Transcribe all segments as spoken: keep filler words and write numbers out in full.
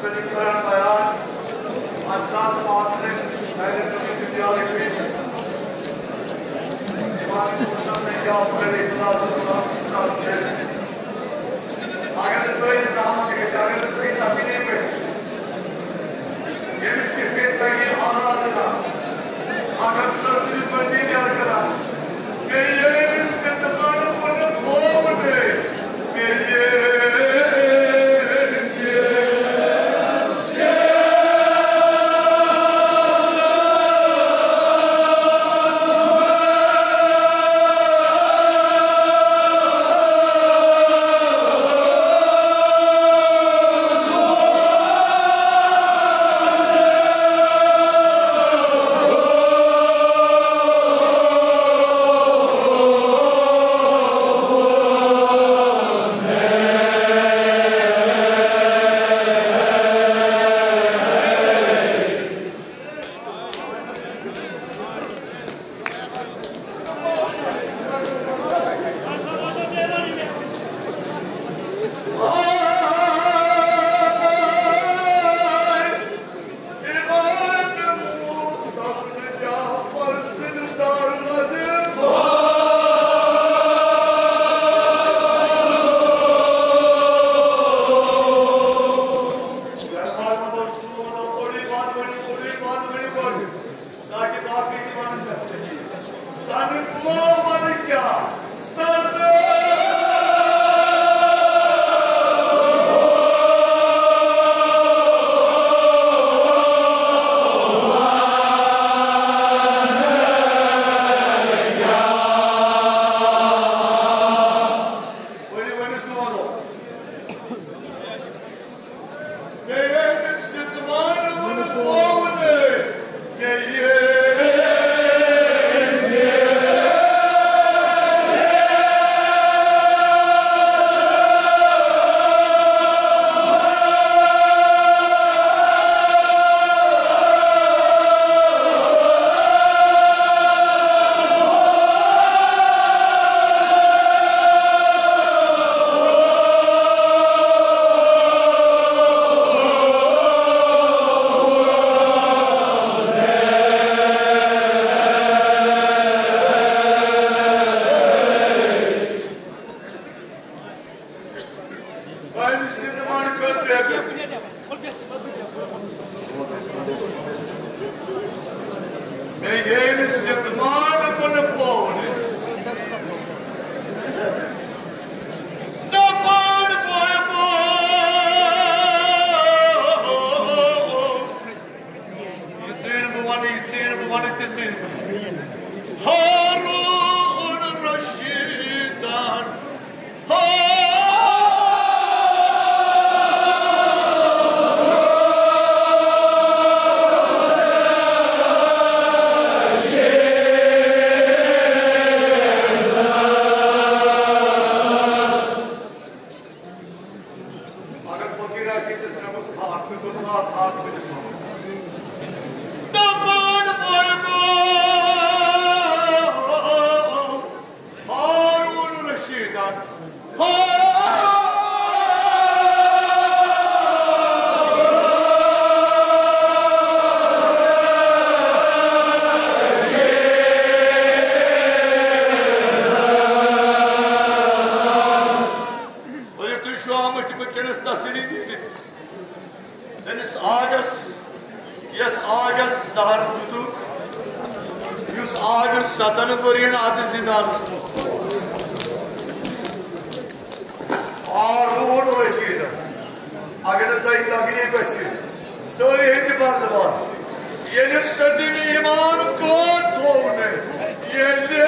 سنی کران بیان، از سات پاسنے، میرے کمی کی پیالے کی، امام حسن نے کیا علیہ الصلوۃ والسلام کی طرف سے، اگر تو یہ زحمت کے ساتھ، اگر تو یہ تکلیف ہے، یہ بھی صرف ایک تنگی حالات ہے، اگر تو یہ مزید کیا کرا، کہ یہ بھی صرف سارے پورے بھوگ دے، کہ یہ تاکہ باقی تہِ ونن، سانہِ قومن کیٛاہ سزا۔ ؤلِو، ؤلِو، سُہ وَنو۔ مےٚ ییٚمہِ سِتمان کُن پوٚر۔ دَپان بہٕ گوٚو۔ یہِ ژیٖنۍ بہٕ وَنہٕ، یہِ ژیٖنۍ بہٕ وَنہٕ، تہِ ژیٖنۍ بہٕ۔ ہارون رشیدن۔ ہارون۔ اگر فقیر آسہِ، أمِس مےٚ گوٚژھ ہاتھ، مےٚ گوٚژھ ہاتھ، ہاتھ کٔرِتھ۔ دَپان بہٕ گوٚو ہارون رشیدن۔ ہارون۔ ؤلِو، تُہۍ چھِو آمٕتۍ وٕنکیٚنَس تسلی دِنہِ۔ تٔمِس آغس، یَس آغس زہر دِتُکھ، یُس آغس ستن ؤرین اَتھ زِندانَس منٛز۔ ہارون رشیدن، اگر نہٕ تۄہہِ تکلیف گژھِ، سٲری ہیٚژِ بنٛد زبان۔ ییٚلہِ سٔتِم ایمان قٲد تھوو نہٕ، ییٚلہِ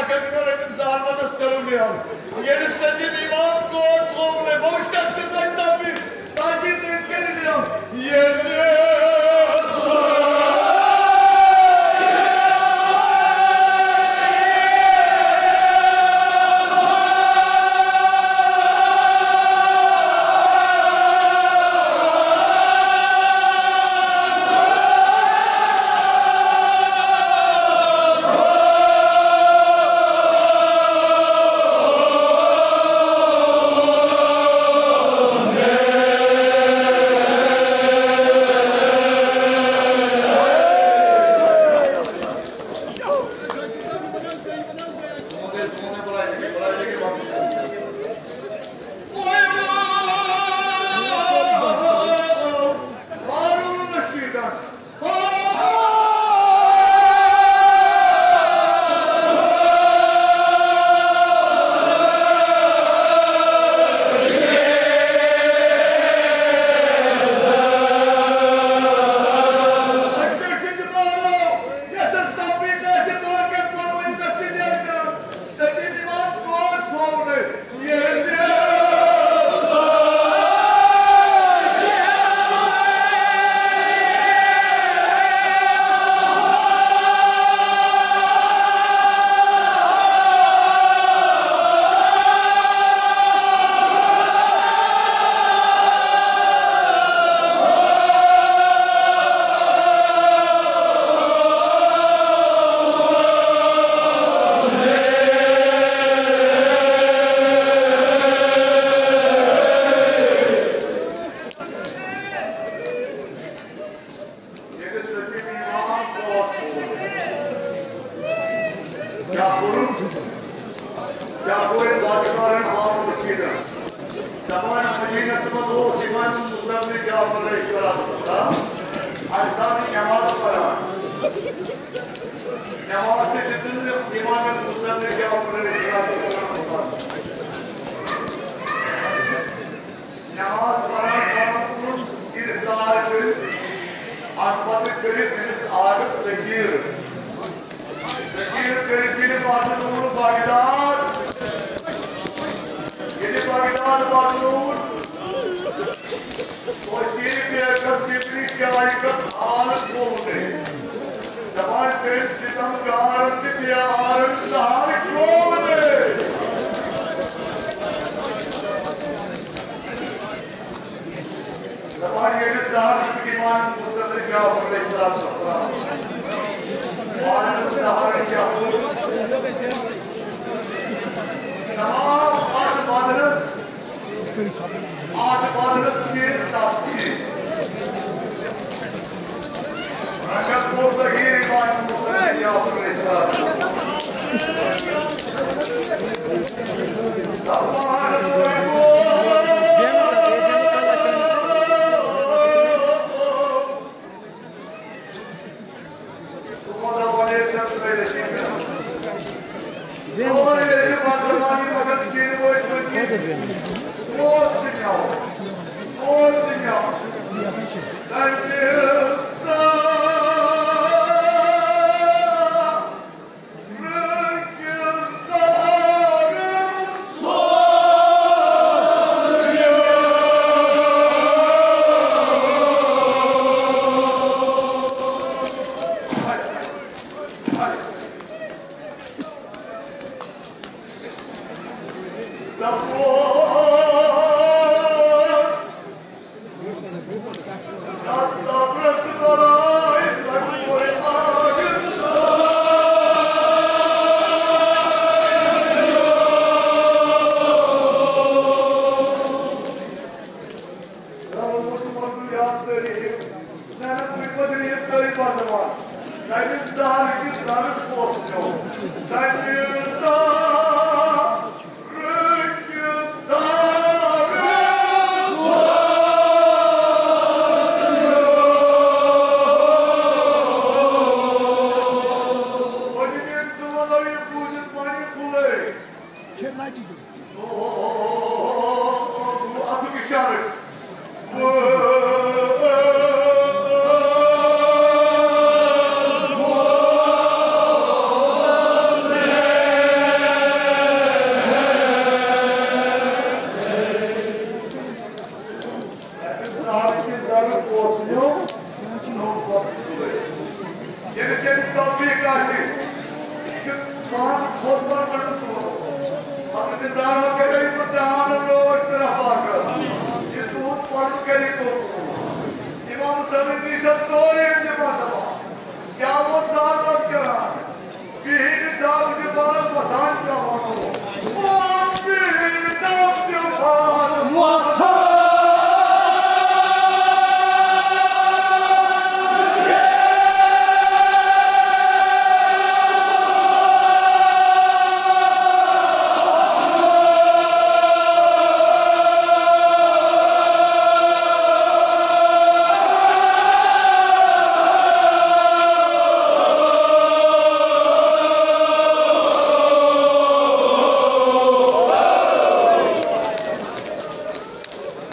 کٔمۍ کٔر أمِس زہر لدس کٔرٕم یَلہٕ۔ ییٚلہِ سٔتِم ایمان کور تھوٚو نہٕ، بہٕ وٕچھ کَس کِژھ گژھِ تَپٕنۍ۔ تاجی تٔمۍ کٔرِتھ یَلہٕ۔ ییٚلہِ کیٛاہ کوٚرُن؟ کیٛاہ کوٚر أمۍ باقٕے بارن عوام رشیدن؟ دپان مدینس منٛز اوس امام مصطفی جعفر علیہ السلام۔ اَمہِ ساتہٕ نماز پران۔ نماز تہِ دِژٕن نہٕ امام مصطفی جعفر علیہ السلام۔ نماز پران پران تُلُن گرفتار کٔرِتھ، اَمہِ پتہٕ کٔرِتھ أمِس عارف ذخیرٕ۔ ذخیرٕ کٔرِتھ ییٚلہِ پتہٕ روٗد بغداد، ییٚلہِ بغداد پتہٕ روٗد، وزیٖر بیگس سِپرِ شاہی کس حالس گوٚو نہٕ۔ دپان تٔمۍ ستم کارن تہٕ پیارن زہر کھیوٚو نہٕ۔ دپان ییٚلہِ زہر چھُ دِوان مُصطفیٰ جعفر علیہ الصلوۃ والسلام، پانس زہر کھیوٚو۔ تمام اتھ بدنس، اتھ بدنس کھیٚیہِ سبزی۔ رنگس گوٚو ظٲہِر امام مُصطفیٰ جعفر علیہ السلام۔ حضرت زہرا کرے امتحان روش تہٕ رفاقت۔ یُس تُہُنٛد فرض کرِ قبول۔ امام حسین نِش چھِ سورُے جمع دپان۔ کیٛاہ اوس زہر پتہٕ کران؟ بِہِتھ دَب دِوان وۄتھان پٮ۪وان اوس۔ اوس بِہِتھ دَب دِوان وۄتھان۔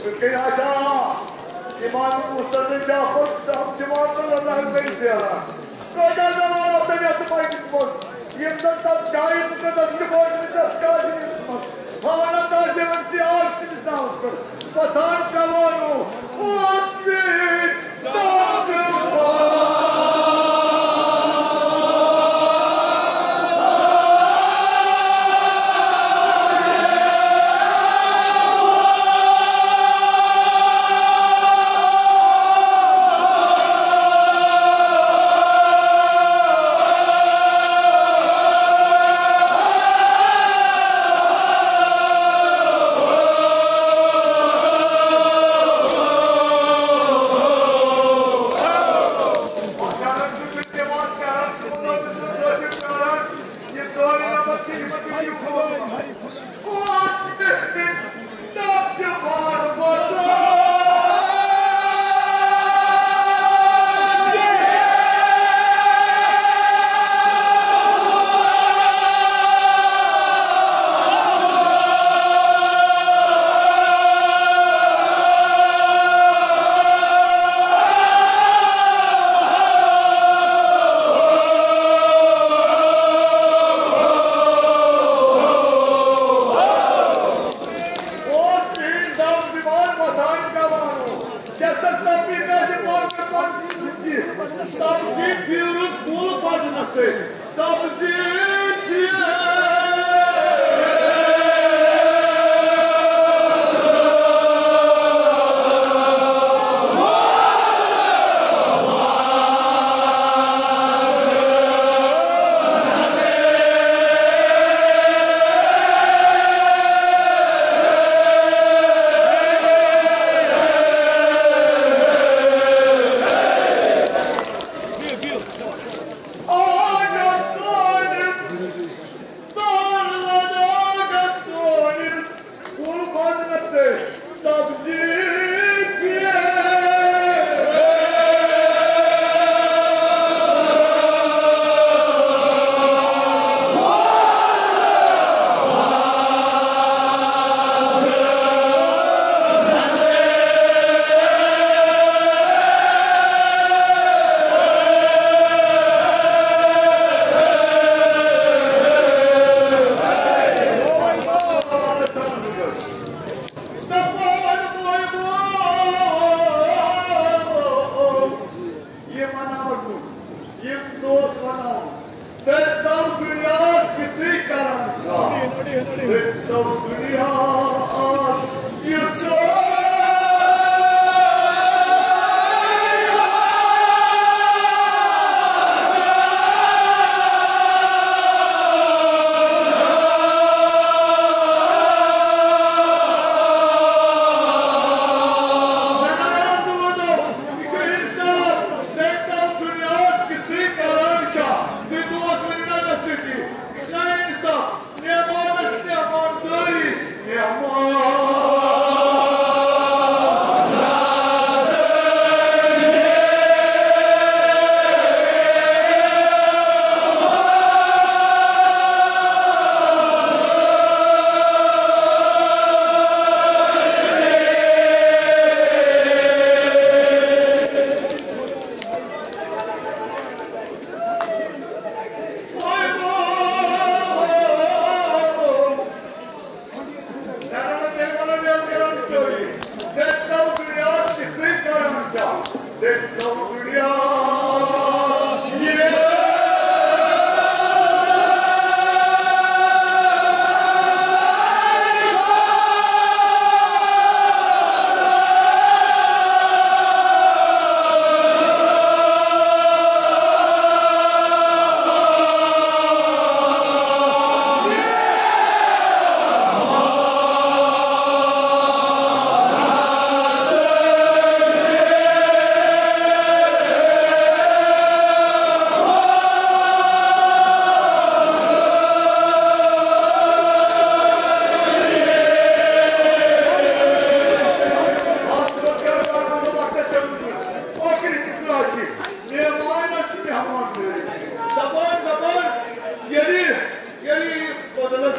وٕنکیٚن آسہِ ہا امام مُستفی جعفر صٲب جماعت اللہ تعالیٰ ہن بیٚیہِ پھیران۔ کٲتیٛاہ زمانہٕ آو تۄہہِ یتھ مجلسہِ منٛز؟ یِم زن تتھ جایہِ مُقدس چھِ وٲتمٕتۍ، تتھ جایہِ منٛز تھاوان تتھ جایہِ منٛز سیاق سٕنٛدِس ناوس پٮ۪ٹھ وۄتھان پٮ۪وان اوس۔ اوس یہِ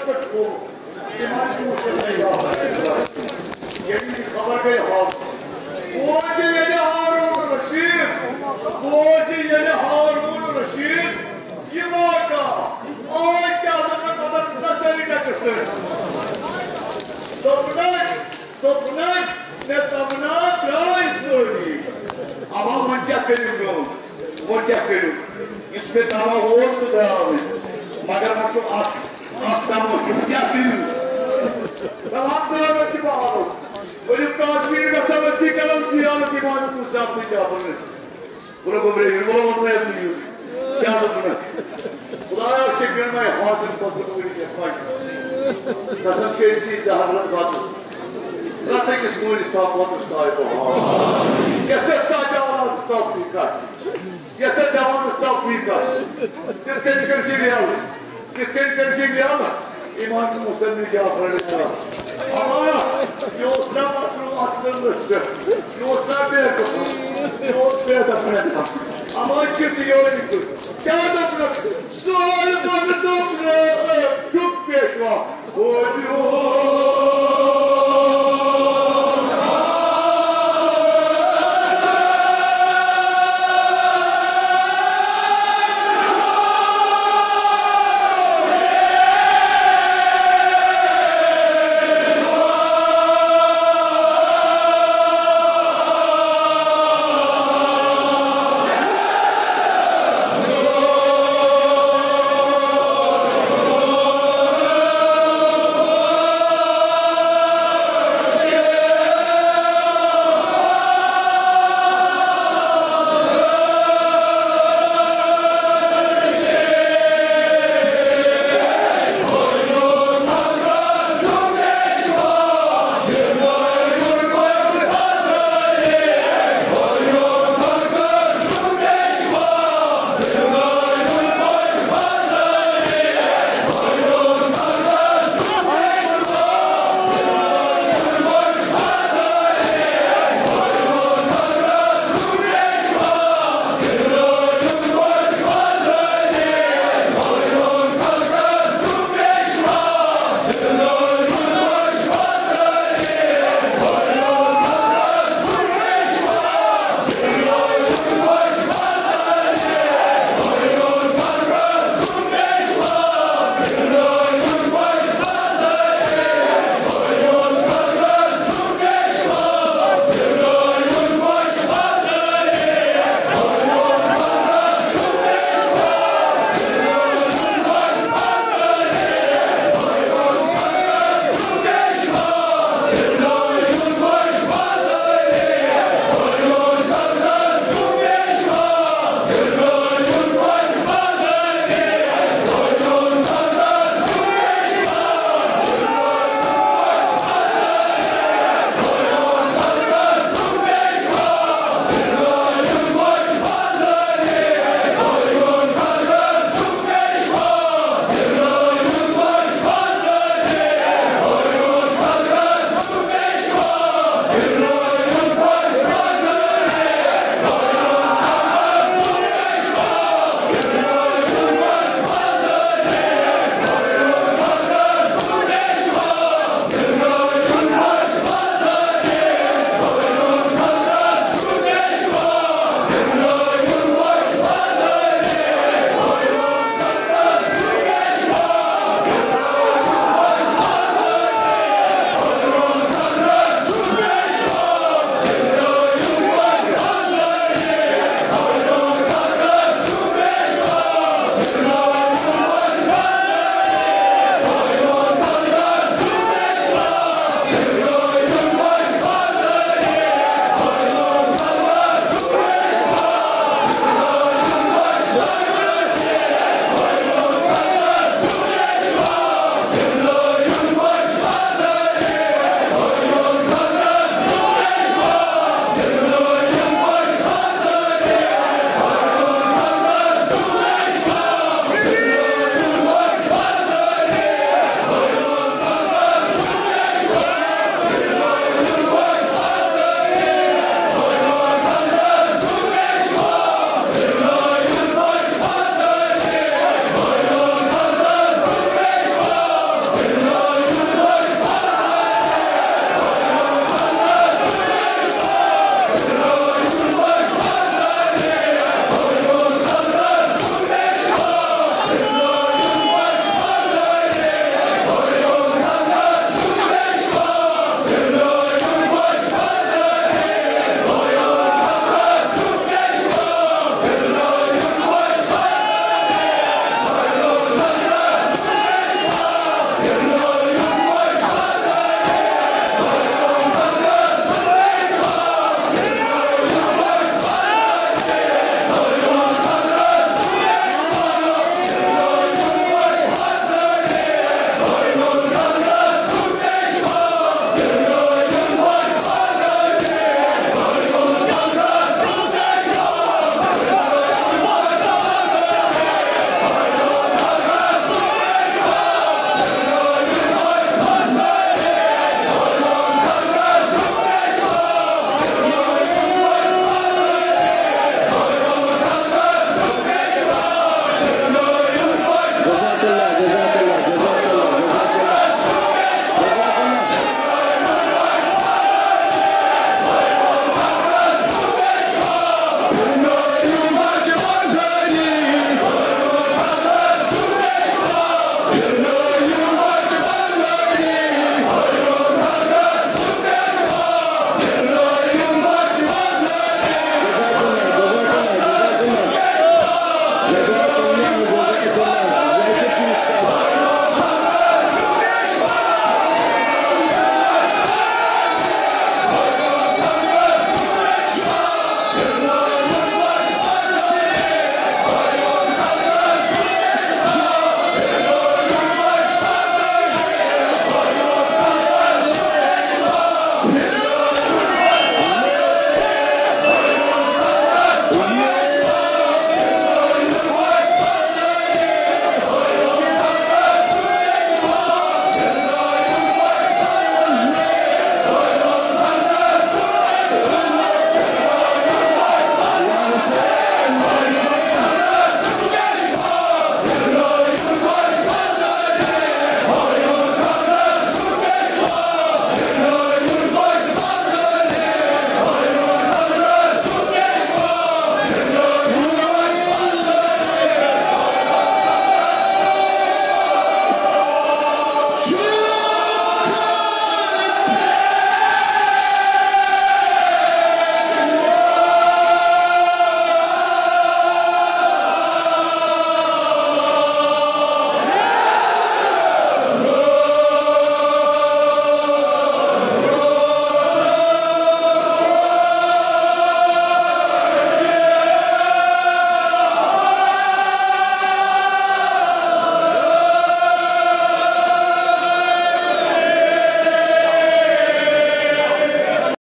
پٮ۪ٹھ کھوٚل۔ تِمن تہِ وُچھُن مےٚ یاد۔ ییٚلہِ یہِ خبر گٔے حظ۔ بوزِ ییٚلہِ ہارون رشیٖد، بوزِ ییٚلہِ ہارون رشیٖد یہِ واقعہ، آے کیٛاہ مطلب پتہ سۭتۍ سٲری ٹٮ۪کٕس کٔرۍ۔ دوٚپنَے، دوٚپنَے، مےٚ تمنا درٛاے سٲری۔ اما وۄنۍ کیٛاہ کٔرِو میون؟ وۄنۍ کیٛاہ کٔرِو؟ یُس مےٚ دوا اوس، سُہ درٛاو نہٕ۔ مگر وۄنۍ چھُ اکھ، اکھ دوا چھُ، کیٛاہ کٔرِو؟ دوا درٛاو نہٕ تہِ بہٕ آوُس۔ ؤلِو کشمیر گژھو أتھی کرو زیارت امام موسیٰ ابن جعفر نِش۔ بہٕ لوٚگُس ریٚہن، بہٕ لوٚگُس مےٚ سُہ یُتھ۔ کیٛاہ دوٚپ مےٚ؟ خدایا شفیع مےٚ حاضر پتہٕ وٕنکیٚس مجلس۔ قسم چھِ أمۍ سٕے ژےٚ حضرت بَتہٕ۔ رَتہٕ أکِس مٲلِس تھاو پوتُس سایہِ بہار۔ یَس سا جوانَس توفیٖق آسہِ۔ یَس سا جوانَس توفیٖق آسہِ۔ تِتھ کٔنۍ کٔرۍ زِ ریل۔ تِتھ کٔنۍ کٔرۍ زِ ریل۔ امام موسیٰ ابن جعفر علیہ السلام۔ اما یہِ اوس نہ مسلوٗم اَتھ قبلس پٮ۪ٹھ۔ یہِ اوس نہ بے قبول۔ یہِ اوس بے دفن۔ اما کِژھ یٲری تہٕ کیٛاہ دوٚپنَکھ؟ ظٲلمَن دوٚپنَکھ، چھُکھ پیشوا۔ بوزِو۔